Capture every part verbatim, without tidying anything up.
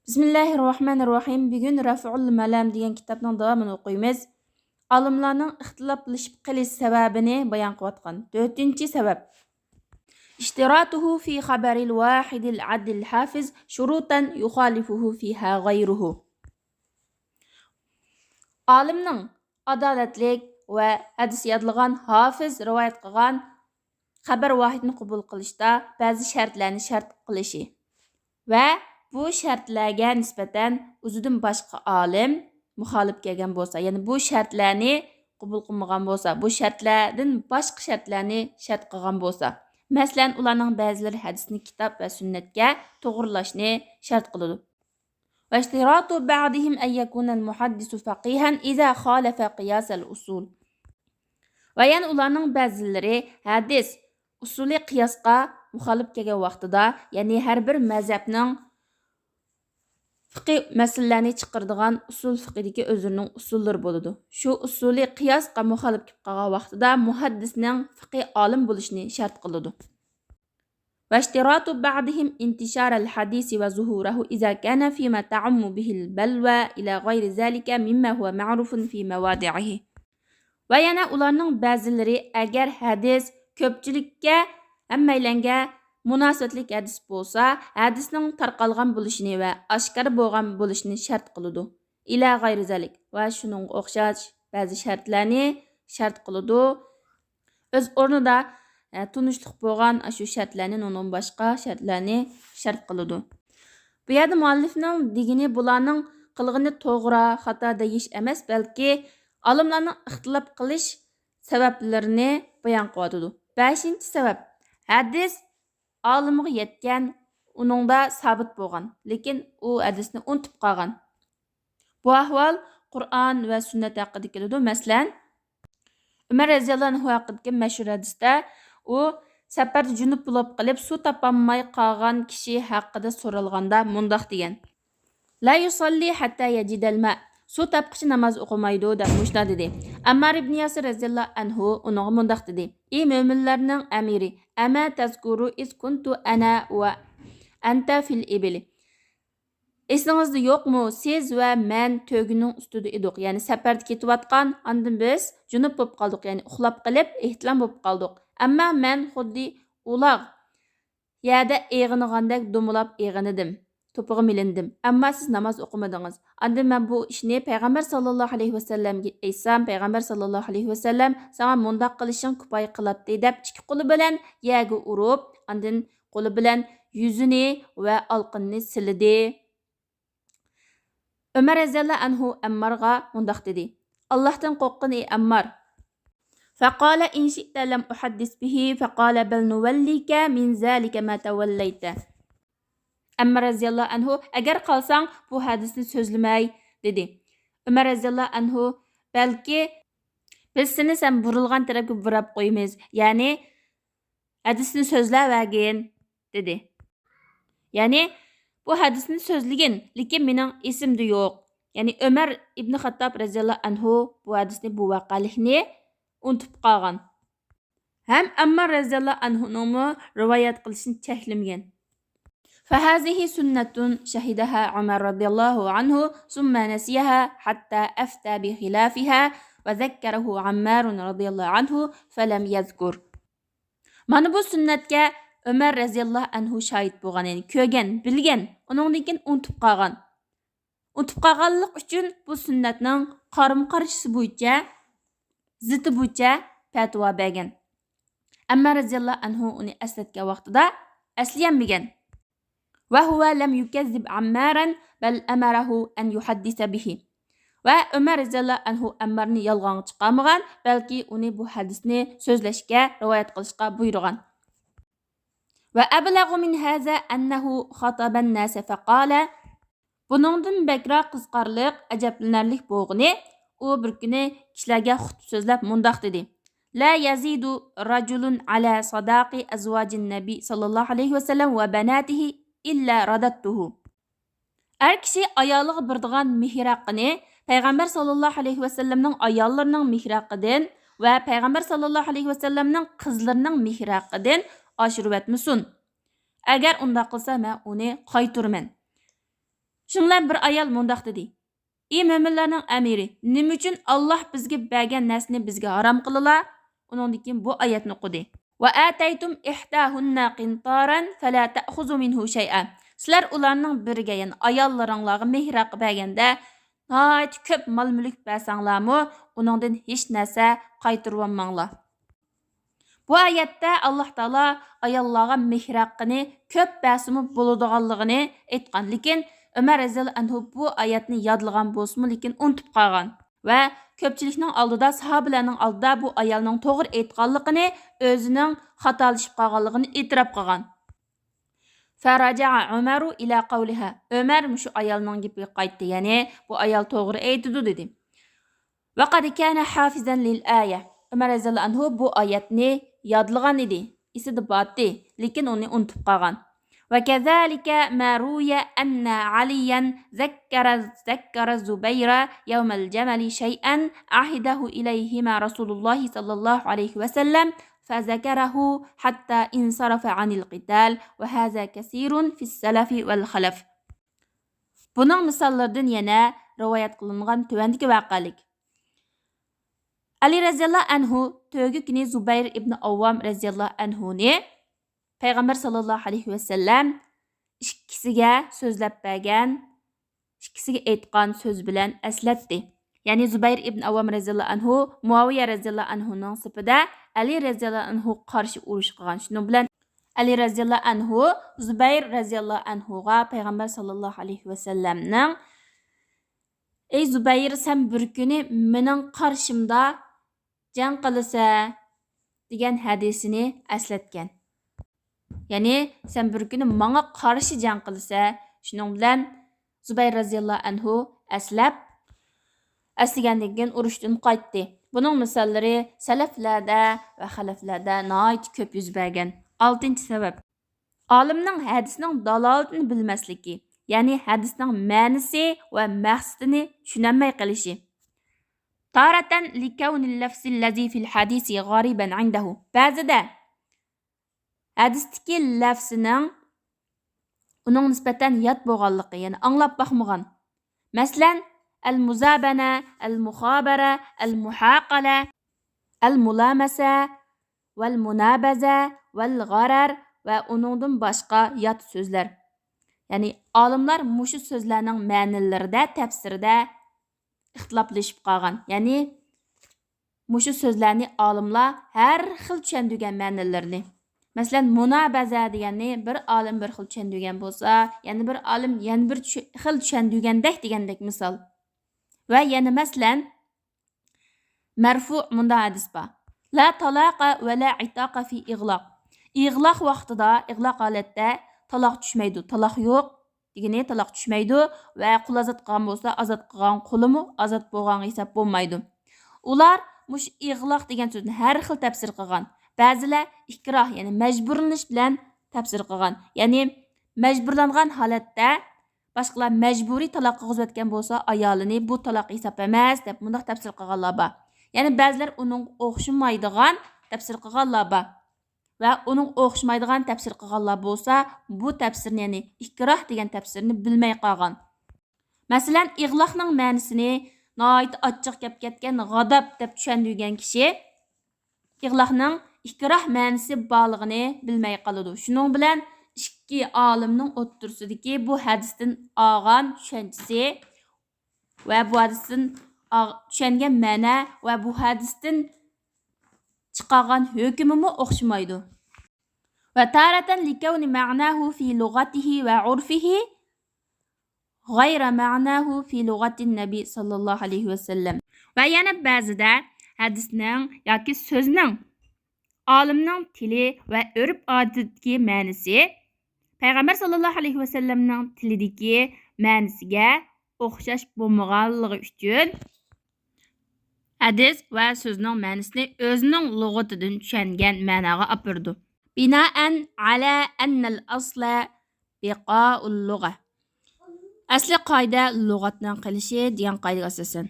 بىسمىللاھىررەھمانىررەھىم. بۈگۈن رەفئۇل مەلام دېگەن كىتابنىڭ داۋامىنى ئوقۇيمىز. ئالىملارنىڭ ئىختىلاپلىشىپ قېلىش سەۋەبىنى بايان قىلىۋاتقان تۆتىنچى سەۋەب. اشتراطه في خبر الواحد العدل الحافظ شروطا يخالفه فيها غيره. ئالىمنىڭ، ئادالەتلىك ۋە ھەدىس يادلىغان ھافىز رىۋايەت قىلغان خەبەر ۋاھىدنى قوبۇل قىلىشتا بەزى شەرتلەرنى شەرت قىلىشى ۋە بۇ شەرتلەرگە نىسبەتەن ئۆزىدىن باشقا ئالىم مۇخالىپ كەلگەن بولسا، يەنى بۇ شەرتلەرنى قوبۇل قىلمىغان بولسا، بۇ شەرتلەردىن باشقا شەرتلەرنى شەرت قىلغان بولسا، مەسىلەن، ئۇلارنىڭ بەزىلىرى ھەدىسنى كىتاب ۋە سۈننەتكە توغرىلاشنى شەرت قىلىدۇ. واشتراط بعضهم أن يكون المحدث فقيها إذا خالف قياس الأصول. ۋە يەنە ئۇلارنىڭ بەزىلىرى ھەدىس ئۇسۇلى قىياسقا مۇخالىپ كەلگەن ۋاقتىدا، يەنى ھەر بىر مەزھەپنىڭ فىقھىي مەسىلىلەرنى چىقىرىدىغان ئۇسۇل فىقھىدىكى ئۆزلىرىنىڭ ئۇسۇللىرى بولىدۇ. شۇ ئۇسۇلى قىياسقا مۇخالىپ كېلىپ قالغان ۋاقتىدا مۇھەددىسنىڭ فىقھىي ئالىم بولۇشىنى شەرت قىلىدۇ. واشتراط بعضهم انتشار الحديث وظهوره إذا كان فيما تعم به البلوى إلى غير ذلك مما هو معروف في مواضعه. ۋە يەنە ئۇلارنىڭ بەزىلىرى، ئەگەر ھەدىس كۆپچىلىككە، ھەممەيلەنگە مۇناسىۋەتلىك ھەدىس بولسا، ھەدىسنىڭ تارقالغان بولۇشىنى ۋە ئاشكارا بولغان بولۇشىنى شەرت قىلىدۇ. إلى غير ذلك، ۋە شۇنىڭغا ئوخشاش بەزى شەرتلەرنى شەرت قىلىدۇ. ئۆز ئورنىدا، ئە، تونۇشلۇق بولغان ئاشۇ شەرتلەرنى، ئۇنىڭدىن باشقا شەرتلەرنى شەرت قىلىدۇ. بۇ يەردە مۇئەللىفنىڭ دېگىنى بۇلارنىڭ قىلغىنى توغرا، خاتا دېيىش ئەمەس، بەلكى ئالىملارنىڭ ئىختىلاپ قىلىش سەۋەبلىرىنى بايان قىلىۋاتىدۇ. بەشىنچى سەۋەب، ھەدىس ئالىمغا يەتكەن، ئۇنىڭدا سابىت بولغان، لېكىن ئۇ ھەدىسنى ئۇنتۇپ قالغان. بۇ ئەھۋال قۇرئان ۋە سۈننەت ھەققىدە كېلىدۇ. مەسىلەن، ئۆمەر رەزىياللاھۇ ئەنھۇ ھەققىدىكى مەشھۇر ھەدىستە ئۇ سەپەردە جۇنۇپ بولۇپ قېلىپ سۇ تاپالماي قالغان كىشى ھەققىدە سورالغاندا مۇنداق دېگەن: لا يصلي حتى يجد الماء. سۇ تاپقىچە ناماز ئوقۇمايدۇ، دەپ مۇشۇنداق دېدى. ئەممار ئىبن ياسىر رەزىياللاھۇ ئەنھۇ ئۇنىڭغا مۇنداق دېدى: ئى مۆمىنلەرنىڭ ئەمىرى، أما تذكر إذ كنت أنا وأنت في الإبل. ئېسىڭىزدە يوقمۇ، سىز ۋە مەن تۆگىنىڭ ئۈستىدە ئىدۇق، يەنى سەپەردە كېتىۋاتقان، ئاندىن بىز جۇنۇپ بولۇپ قالدۇق، يەنى ئۇخلاپ قېلىپ ئېھتىلام بولۇپ قالدۇق. ئەمما مەن خۇددى ئۇلاغ يەردە ئېغىنىغاندەك دومىلاپ ئېغىنىدىم، توپىغا مىلىندىم. ئەمما سىز ناماز ئوقۇمىدىڭىز. ئاندىن مەن بۇ ئىشنى پەيغەمبەر ساللاللاھۇ ئەلەيھى ۋەسەللەمگە ئېيتسام، پەيغەمبەر ساللاللاھۇ ئەلەيھى ۋەسەللەم ساڭا مۇنداق قىلىشىڭ كۇپايە قىلاتتى، دەپ ئىككى قولى بىلەن يەرگە ئۇرۇپ، ئاندىن قولى بىلەن يۈزىنى ۋە ئالقىنىنى سىلىدى. ئۆمەر رەزىياللاھۇ ئەنھۇ ئەممارغا مۇنداق دېدى: ئاللاھتىن قورققىن، ئى ئەممار. فقال إن شئت لم أحدث به، فقال بل نوليك من ذلك ما توليت. ئەممار رەزىياللاھۇ ئەنھۇ، ئەگەر قالساڭ بۇ ھەدىسنى سۆزلىمەي، دېدى. ئۆمەر رەزىياللاھۇ ئەنھۇ، بەلكى بىز سېنى سەن بۇرۇلغان تەرەپكە بۇراپ قويىمىز، يەنى ھەدىسنى سۆزلەۋەرگىن، دېدى. يەنى، بۇ ھەدىسنى سۆزلىگىن، لېكىن مېنىڭ ئېسىمدە يوق. يەنى، ئۆمەر ئىبن خەتتاب رەزىياللاھۇ ئەنھۇ بۇ ھەدىسنى، بۇ ۋەقەلىكنى ئۇنتۇپ قالغان. ھەم ئەممار رەزىياللاھۇ ئەنھۇنىڭمۇ رىۋايەت قىلىشىنى چەكلىمىگەن. فهذه سنة شهدها عمر رضي الله عنه ثم نسيها حتى أفتى بخلافها وذكره عمار رضي الله عنه فلم يذكر. مانا بۇ سۈننەتكە ئۆمەر رەزىياللاھۇ ئەنھۇ شاھىت بولغان، يەنى كۆرگەن، بىلگەن، ئۇنىڭدىن كېيىن ئۇنتۇپ قالغان. ئۇنتۇپ قالغانلىق ئۈچۈن بۇ سۈننەتنىڭ قارىمۇ قارشىسى بويىچە، زىتى بويىچە پەتىۋا بەرگەن. ئەمما رەزىياللاھۇ ئەنھۇ ئۇنى ئەسلەتكەن ۋاقتىدا ئەسلىيەلمىگەن. وهو لم يكذب عمارا بل أمره أن يحدث به. ۋە ئۆمەر رەزىياللاھۇ ئەنھۇ ئەممارنى يالغانغا چىقارمىغان، بەلكى ئۇنى بۇ ھەدىسنى سۆزلەشكە، رىۋايەت قىلىشقا بۇيرۇغان. وأبلغ من هذا أنه خطب الناس فقال. بۇنىڭدىن بەكرەك قىزىقارلىق، ئەجەبلىنەرلىك بولغىنى، ئۇ بىر كۈنى كىشىلەرگە خۇتبە سۆزلەپ مۇنداق دېدى: لا يزيد رجل على صداق أزواج النبي صلى الله عليه وسلم وبناته إلا رددته. ئەر كىشى ئايالىغا بېرىدىغان مېھىر ھەققىنى پەيغەمبەر ساللاللاھۇ ئەلەيھى ۋەسەللەمنىڭ ئاياللىرىنىڭ مېھرى ھەققىدىن ۋە پەيغەمبەر ساللاللاھۇ ئەلەيھى ۋەسەللەمنىڭ قىزلىرىنىڭ مېھرى ھەققىدىن ئاشۇرۇۋەتمىسۇن. ئەگەر ئۇنداق قىلسا، مەن ئۇنى قايتۇرىمەن. شۇنىڭ بىلەن بىر ئايال مۇنداق دېدى: ئى مۆمىنلەرنىڭ ئەمىرى، نېمە ئۈچۈن ئاللاھ بىزگە بەرگەن نەرسىنى بىزگە ھارام قىلىلا؟ ئۇنىڭدىن كېيىن بۇ ئايەتنى ئوقۇدى. وآتيتم إحداهن قنطارا فلا تأخذوا منه شيئا. سىلەر ئۇلارنىڭ بىرىگە، يەنى ئاياللىرىڭلارغا مېھىر ھەققى بەرگەندە، ناھايىتى كۆپ مال-مۈلۈك بەرسەڭلارمۇ، ئۇنىڭدىن ھېچ نەرسە قايتۇرۇۋالماڭلار. بۇ ئايەتتە ئاللاھ تائالا ئاياللارغا مېھىر ھەققىنى كۆپ بەرسىمۇ بولىدىغانلىقىنى ئېيتقان، لېكىن ئۆمەر رەزىياللاھۇ ئەنھۇ بۇ ئايەتنى يادلىغان بولسىمۇ، لېكىن ئۇنتۇپ قالغان ۋە كۆپچىلىكنىڭ ئالدىدا، ساھابىلەرنىڭ ئالدىدا بۇ ئايالنىڭ توغرا ئېيتقانلىقىنى، ئۆزىنىڭ خاتالىشىپ قالغانلىقىنى ئېتىراپ قىلغان. فرجع عمر إلى قولها. ئۆمەر مۇشۇ ئايالنىڭ گېپىگە قايتتى، يەنى بۇ ئايال توغرا ئېيتىدۇ دېدى. وقد كان حافظا للآية. ئۆمەر رەزىياللاھۇ ئەنھۇ بۇ ئايەتنى يادلىغان ئىدى، ئېسىدە بارتتى، لېكىن ئۇنى ئۇنتۇپ قالغان. وكذلك ما روي أن عليا ذكر، ذكر الزبير يوم الجمل شيئا عهده إليهما رسول الله صلى الله عليه وسلم فذكره حتى انصرف عن القتال، وهذا كثير في السلف والخلف. بۇنىڭ مىساللىرىدىن يەنە رىۋايەت قىلىنغان تۆۋەندىكى ۋەقەلىك. ئەلى رەزىياللاھۇ ئەنھۇ تۆگە كۈنى زۇبەير ئىبنى ئاۋۋام رەزىياللاھۇ ئەنھۇنى پەيغەمبەر ساللاللاھۇ ئەلەيھى ۋەسەللەم ئىككىسىگە سۆزلەپ بەرگەن، ئىككىسىگە ئېيتقان سۆز بىلەن ئەسلەتتى. يەنى زۇبەير ئىبن ئاۋۋام رەزىياللاھۇ ئەنھۇ مۇئاۋىيە رەزىياللاھۇ ئەنھۇنىڭ سېپىدە ئەلى رەزىياللاھۇ ئەنھۇغا قارشى ئۇرۇش قىلغان. شۇنىڭ بىلەن ئەلى رەزىياللاھۇ ئەنھۇ زۇبەير رەزىياللاھۇ ئەنھۇغا پەيغەمبەر ساللاللاھۇ ئەلەيھى ۋەسەللەمنىڭ، ئەي زۇبەير، سەن بىر كۈنى مېنىڭ قارشىمدا جەڭ قىلىسەن دېگەن ھەدىسىنى ئەسلەتكەن. يەنى سەن بىر كۈنى ماڭا قارشى جەڭ قىلىسەن. شۇنىڭ بىلەن زۇبەير رەزىياللاھۇ ئەنھۇ ئەسلەپ، ئەسلىگەندىن كېيىن ئۇرۇشتىن قايتتى. بۇنىڭ مىساللىرى سەلەفلەردە ۋە خەلەفلەردە ناھايىتى كۆپ يۈز بەرگەن. ئالتىنچى سەۋەب، ئالىمنىڭ ھەدىسنىڭ دالالىتىنى بىلمەسلىكى، يەنى ھەدىسنىڭ مەنىسى ۋە مەقسىتىنى چۈشىنەلمەي قېلىشى. تارة لكون اللفظ الذي في الحديث غريبا عنده. بەزىدە ھەدىستىكى لەفزىنىڭ ئۇنىڭ نىسبەتەن يات بولغانلىقى، يەنى ئاڭلاپ باقمىغان. مەسىلەن، المزابنة، المخابرة، المحاقلة، الملامسة، والمنابذة، والغرر ۋە ئۇنىڭدىن باشقا يات سۆزلەر. يەنى ئالىملار مۇشۇ سۆزلەرنىڭ مەنىلىرىدە، تەپسىرىدە ئىختىلاپلىشىپ قالغان. يەنى مۇشۇ سۆزلەرنى ئالىملار ھەر خىل چۈشەندۈرگەن مەنىلىرىنى. مەسىلەن، مۇنابەزە دېگەننى بىر ئالىم بىر خىل چۈشەندۈرگەن بولسا، يەنە بىر ئالىم يەنە بىر چۈ-، خىل چۈشەندۈرگەندەك دېگەندەك مىسال. ۋە يەنە مەسىلەن، مەرفۇ مۇنداق ھەدىس بار. لا طلاق ولا عتاق في إغلاق. ئىغلاق ۋاقتىدا، ئىغلاق ھالەتتە تالاق چۈشمەيدۇ، تالاق يوق. دېگىنى تالاق چۈشمەيدۇ ۋە قۇل ئازاد قىلغان بولسا، ئازاد قىلغان قۇلىمۇ ئازاد بولغانغا ھېساب بولمايدۇ. ئۇلار مۇشۇ ئىغلاق دېگەن سۆزنى ھەر خىل تەپسىر قىلغان. بەزىلەر ئىكراھ، يەنى مەجبۇرلىنىش بىلەن تەپسىر قىلغان. يەنى مەجبۇرلانغان ھالەتتە باشقىلار مەجبۇرىي تالاق قىلغۇزۇۋەتكەن بولسا ئايالىنى، بۇ تالاق ھېساب ئەمەس دەپ مۇنداق تەپسىر قىلغانلار بار. يەنى بەزىلەر ئۇنىڭغا ئوخشىمايدىغان تەپسىر قىلغانلار بار. ۋە ئۇنىڭ ئوخشىمايدىغان تەپسىر قىلغانلار بولسا، بۇ تەپسىرنى، يەنى ئىكراھ دېگەن تەپسىرنى بىلمەي قالغان. مەسىلەن، ئىغلاقنىڭ مەنىسىنى ناھايىتى ئاچچىق كەپ كەتكەن غاداپ دەپ چۈشەندۈرگەن كىشى ئىغلاقنىڭ ئىكراھ مەنىسى بارلىقىنى بىلمەي قالىدۇ. شۇنىڭ بىلەن ئىككى ئالىمنىڭ ئوتتۇرىسىدىكى بۇ ھەدىستىن ئالغان چۈشەنچىسى ۋە بۇ ھەدىستىن ئاغ-، چۈشەنگەن مەنە ۋە بۇ ھەدىستىن چىقارغان ھۆكمىمۇ ئوخشىمايدۇ. وتارة لكون معناه في لغته وعرفه غير معناه في لغة النبي صلى الله عليه وسلم. ۋە يەنە بەزىدە ھەدىسنىڭ ياكى سۆزنىڭ ئالىمنىڭ تىلى ۋە ئۆرپ-ئادىتىدىكى مەنىسى پەيغەمبەر ساللاللاھۇ ئەلەيھى ۋەسەللەمنىڭ تىلىدىكى مەنىسىگە ئوخشاش بولمىغانلىقى ئۈچۈن، ھەدىس ۋە سۆزنىڭ مەنىسىنى ئۆزىنىڭ لۇغىتىدىن چۈشەنگەن مەناغا ئاپىرىدۇ. بناء على أن الأصل بقاء اللغة. ئەسلى قائىدە لۇغەتنىڭ قېلىشى دېگەن قائىدىگە ئاساسەن.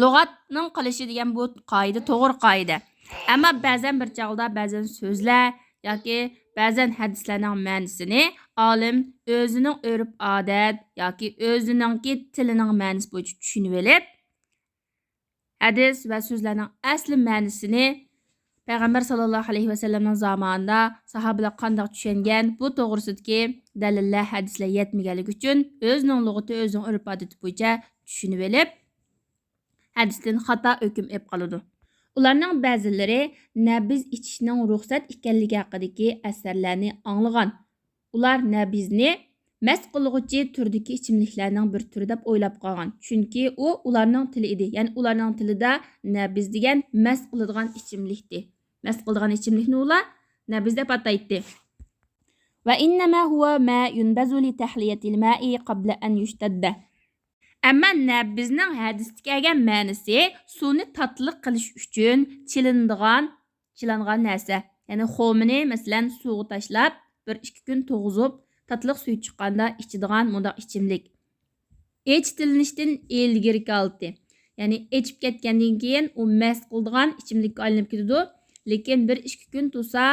لۇغەتنىڭ قېلىشى دېگەن بۇ قائىدە توغرا قائىدە. ئەمما بەزەن بىر چاغدا بەزەن سۆزلەر ياكى بەزەن ھەدىسلەرنىڭ مەنىسىنى ئالىم ئۆزىنىڭ ئۆرپ-ئادەت ياكى ئۆزىنىڭكى تىلىنىڭ مەنىسى بويىچە چۈشىنىۋېلىپ، ھەدىس ۋە سۆزلەرنىڭ ئەسلى مەنىسىنى پەيغەمبەر ساللاللاھۇ ئەلەيھى ۋەسەللەمنىڭ زامانىدا ساھابىلەر قانداق چۈشەنگەن، بۇ توغرىسىدىكى دەلىللەر، ھەدىسلەر يەتمىگەنلىكى ئۈچۈن، ئۆزىنىڭ لۇغىتى، ئۆزىنىڭ ئۆرپ-ئادىتى بويىچە چۈشىنىۋېلىپ، ھەدىستىن خاتا ھۆكۈم ئېلىپ قالىدۇ. ئۇلارنىڭ بەزىلىرى نەبىز ئىچىشنىڭ رۇخسەت ئىكەنلىكى ھەققىدىكى ئەسەرلەرنى ئاڭلىغان. ئۇلار نەبىزنى مەست قىلغۇچى تۈردىكى ئىچىملىكلەرنىڭ بىر تۈرى دەپ ئويلاپ قالغان. چۈنكى ئۇ ئۇلارنىڭ تىلى ئىدى. يەنى ئۇلارنىڭ تىلىدا نەبىز دېگەن مەست قىلىدىغان ئىچىملىكتى. مەست قىلىدىغان ئىچىملىكنى ئۇلار نەبىز دەپ ئاتايتتى. وإنما هو ما ينبذ لتحلية الماء قبل أن يشتد. ئەمما نەبىزنىڭ ھەدىستە كەلگەن مەنىسى سۇنى تاتلىق قىلىش ئۈچۈن چىلىنىدىغان، چىلانغان نەرسە. يەنى خۇمىنى، مەسىلەن، سۇغا تاشلاپ، بىر ئىككى كۈن تۇرغۇزۇپ، تاتلىق سۈيى چىققاندا ئىچىدىغان مۇنداق ئىچىملىك. ئېچىتىلىنىشتىن ئىلگىرىكى ھالىتى. يەنى ئېچىپ كەتكەندىن كېيىن ئۇ مەست قىلىدىغان ئىچىملىككە ئايلىنىپ كېتىدۇ. لېكىن بىر ئىككى كۈن تۇرسا،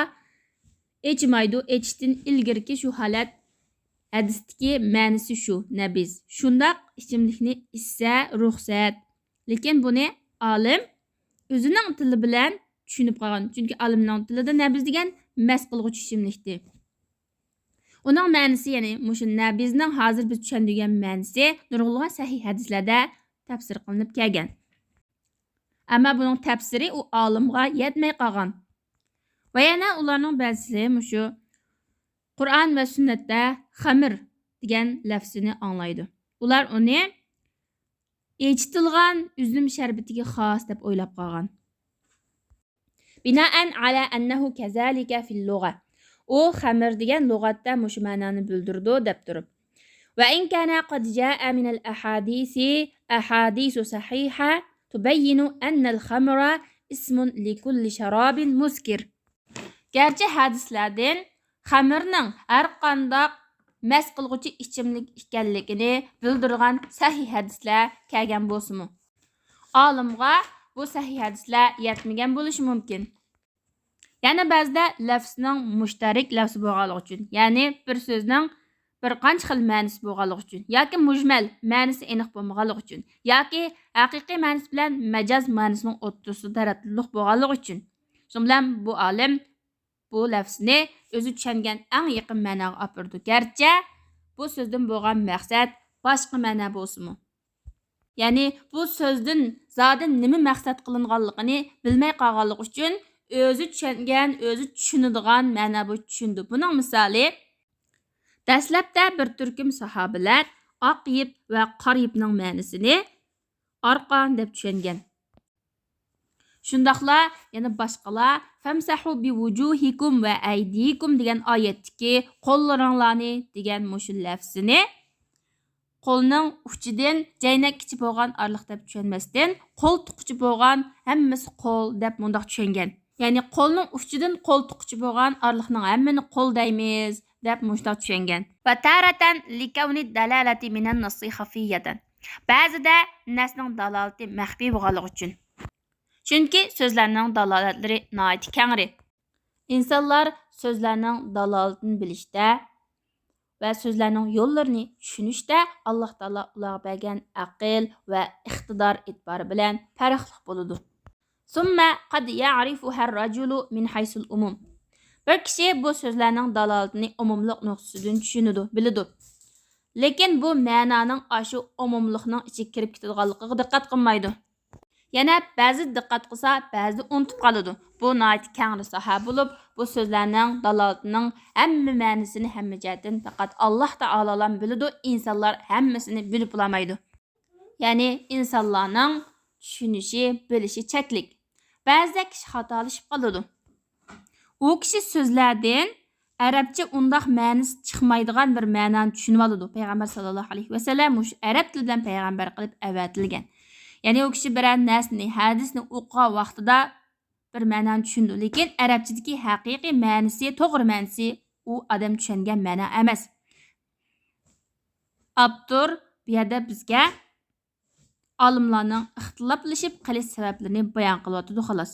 ئېچىمايدۇ. ئېچىشتىن ئىلگىرىكى شۇ ھالەت. ھەدىستىكى مەنىسى شۇ، نەبىز. شۇنداق ئىچىملىكنى ئىچسە رۇخسەت. لېكىن بۇنى ئالىم ئۆزىنىڭ تىلى بىلەن چۈشىنىپ قالغان. چۈنكى ئالىمنىڭ تىلىدا نەبىز دېگەن مەست قىلغۇچى ئىچىملىكتى. ئۇنىڭ مەنىسى، يەنى مۇشۇ نەبىزنىڭ ھازىر بىز چۈشەندۈرگەن مەنىسى نۇرغۇنلىغان سەھىھ ھەدىسلەردە تەپسىر قىلىنىپ كەلگەن. ئەمما بۇنىڭ تەپسىرى ئۇ ئالىمغا يەتمەي قالغان. ۋە يەنە ئۇلارنىڭ بەزىسى مۇشۇ قۇرئان ۋە سۈننەتتە خەمر دېگەن لەفزىنى ئاڭلايدۇ. ئۇلار ئۇنى ئېچىتىلغان ئۈزۈم شەربىتىگە خاس دەپ ئويلاپ قالغان. بناء على أنه كذلك في اللغة. ئۇ خەمر دېگەن لۇغەتتە مۇشۇ مەنانى بىلدۈرىدۇ دەپ تۇرۇپ. وإن كان قد جاء من الأحاديث أحاديث صحيحة تبين أن الخمر اسم لكل شراب مسكر. گەرچە ھەدىسلەردىن خەمىرنىڭ ھەرقانداق مەست قىلغۇچى ئىچىملىك ئىكەنلىكىنى بىلدۈرىدىغان سەھىھ ھەدىسلەر كەلگەن بولسىمۇ، ئالىمغا بۇ سەھىھ ھەدىسلەر يەتمىگەن بولۇشى مۇمكىن. يەنە بەزىدە لەفزنىڭ مۇشتەرىك لەفزى بولغانلىقى ئۈچۈن، يەنى بىر سۆزنىڭ بىر قانچە خىل مەنىسى بولغانلىقى ئۈچۈن ياكى مۇجمەل، مەنىسى ئېنىق بولمىغانلىقى ئۈچۈن ياكى ھەقىقىي مەنىسى بىلەن مەجاز مەنىسىنىڭ ئوتتۇرىسىدا تەرەددۇتلۇق بولغانلىقى ئۈچۈن، شۇنىڭ بىلەن بۇ ئالىم بۇ لەفزنى ئۆزى چۈشەنگەن ئەڭ يېقىن مەناغا ئاپىرىدۇ. گەرچە بۇ سۆزدىن بولغان مەقسەت باشقا مەنا بولسىمۇ. يەنى بۇ سۆزدىن زادى نېمە مەقسەت قىلىنغانلىقىنى بىلمەي قالغانلىقى ئۈچۈن ئۆزى چۈشەنگەن، ئۆزى چۈشىنىدىغان مەنا بويىچە چۈشىنىدۇ. بۇنىڭ مىسالى، دەسلەپتە بىر تۈركۈم ساھابىلەر ئاق يىپ ۋە قارا يىپنىڭ مەنىسىنى ئارقان دەپ چۈشەنگەن. شۇنداقلا يەنە باشقىلار فامسحوا بوجوهكم وأيديكم دېگەن ئايەتتىكى قوللىرىڭلارنى دېگەن مۇشۇ لەفزىنى قولنىڭ ئۇچىدىن جەينەككىچە بولغان ئارىلىق دەپ چۈشەنمەستىن، قولتۇققىچە بولغان ھەممىسى قول دەپ مۇنداق چۈشەنگەن. يەنى قولنىڭ ئۇچىدىن قولتۇققىچە بولغان ئارىلىقنىڭ ھەممىنى قول دەيمىز دەپ مۇشۇنداق چۈشەنگەن. وتارة لكون الدلالة من النص خفية. بەزىدە نەسنىڭ دالالىتى مەخپىي بولغانلىقى ئۈچۈن. چۈنكى سۆزلەرنىڭ دالالەتلىرى ناھايىتى كەڭرى. ئىنسانلار سۆزلەرنىڭ دالالىتىنى بىلىشتە ۋە سۆزلەرنىڭ يوللىرىنى چۈشىنىشتە ئاللاھ تائالا ئۇلارغا بەرگەن ئەقىل ۋە ئىقتىدار ئېتىبارى بىلەن پەرقلىق بولىدۇ. ثم قد يعرفها الرجل من حيث العموم. بىر كىشى بۇ سۆزلەرنىڭ دالالىتىنى ئومۇملۇق نۇقتىسىدىن چۈشىنىدۇ، بىلىدۇ. لېكىن بۇ مەنانىڭ ئاشۇ ئومۇملۇقنىڭ ئىچىگە كىرىپ كېتىدىغانلىقىغا دىققەت قىلمايدۇ. يەنە بەزىدە دىققەت قىلسا، بەزىدە ئۇنتۇپ قالىدۇ. بۇ ناھايىتى كەڭرى ساھە بولۇپ، بۇ سۆزلەرنىڭ دالالىتىنىڭ ھەممە مەنىسىنى ھەممە جەھەتتىن پەقەت ئاللاھ تائالالام بىلىدۇ، ئىنسانلار ھەممىسىنى بىلىپ بولالمايدۇ. يەنى ئىنسانلارنىڭ چۈشىنىشى، بىلىشى چەكلىك. بەزىدە كىشى خاتالىشىپ قالىدۇ. ئۇ كىشى سۆزلەردىن ئەرەبچە ئۇنداق مەنىسى چىقمايدىغان بىر مەنانى چۈشىنىۋالىدۇ. پەيغەمبەر ساللاللاھۇ ئەلەيھى ۋەسەللەم مۇشۇ ئەرەب تىلى بىلەن پەيغەمبەر قىلىپ ئەۋەتىلگەن. يەنى ئۇ كىشى بىرەر نەرسىنى، ھەدىسنى ئوقۇغان ۋاقتىدا بىر مەنانى چۈشىنىدۇ. لېكىن ئەرەبچىدىكى ھەقىقىي مەنىسى، توغرا مەنىسى ئۇ ئادەم چۈشەنگەن مەنا ئەمەس. ئاپتور بۇ يەردە بىزگە ئالىملارنىڭ ئىختىلاپلىشىپ قېلىش سەۋەبلىرىنى بايان قىلىۋاتىدۇ، خالاس.